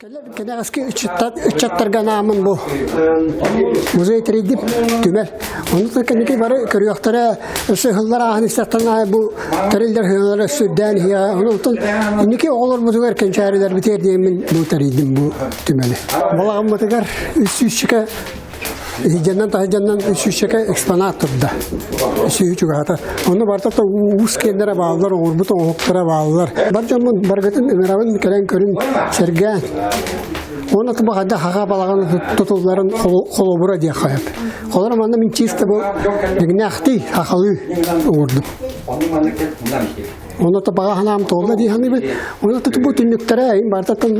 Кэнэҕэски ыччаттарга анааммын бу музей тэрийдим, түмэл. Онно кэнники бары көрүөхтэрэ, өссө ыһыллар ааһан истэхтэрин аайы бу тэриллэр сыаналара өссө үрдээн иһиэҕэ. Онон инники оҕолорбутугар кэнчээрилэрбитигэр диэммин бу тэрийдим бу түмэли. Балаҕаммытыгар үс сүүсчэкэ Иһдьэннэн таһдьаннан сүүсчэкэ экспонат турда. Сүүһү чугаһата. Онно барыта да уус киэннэрэ бааллар, оҥорбут оҥоһуктара бааллар. Бар дьоммун барыгытын ыҥырабын кэлэн көрүн, сэргээн. Уонна туба хайдах хаха балаҕан тутулларын холобура диэххэ сөп. Холоро манна мин чисто бу дьиҥнээхтии хахалыы оҥордум. Онно баҕа санаам туолла дии саныыбын. Онно бу түннүктэрэ барытаттан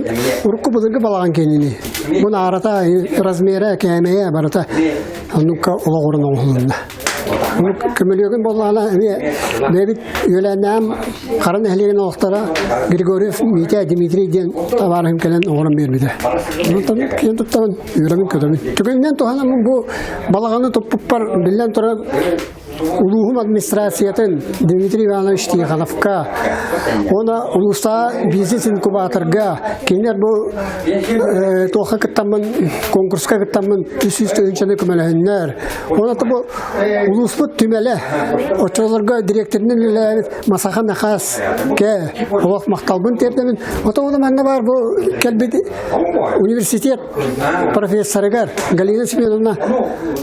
урукку былыргы балаҕан киэнини. Бу наарата, размера, кээмэйэ барыта оннукка олоҕуран оҥоһулунна. Көмөлүөгүн буоллаҕына эмиэ бэйэбит үөлээннээм Хара нэһилиэгин олохторо Григорьев Митя Дмитрий диэн табаарыһым кэлэн оҥорон биэрбитэ. Онтон киэн туттабын, үөрэбин-көтөбүн. Түгэнинэн туһанаммын бу балаҕаны туппуппар биллэн турар улууһум администрациятын Дмитрий Иванович Тихоновка уонна улуустааҕы бизнес-инкубаторга кинилэр бу туохха кыттаммын конкурска кыттаммын 300 тыһыынчаны көмөлөһөннөр. Уонна бу улууспут түмэлэ оччолорго директорынан үлэлээбит Масаха Михас кэ олох махталбын тиэрдэбин. Ото ону манна баар бу кэлбит университет профессорыгар Галина Семеновна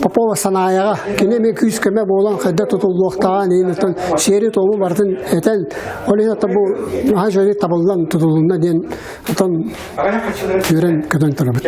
Попова Санаяҕа кини эмиэ күүс-көмө буолан хайда тутуллуохтааҕын иһин оттон сиэри-туому барытын этэн ол иһин оттон бу наһаа үчүгэйдик табыллан тутулунна диэн оттон үөрэн көтөн турабыт.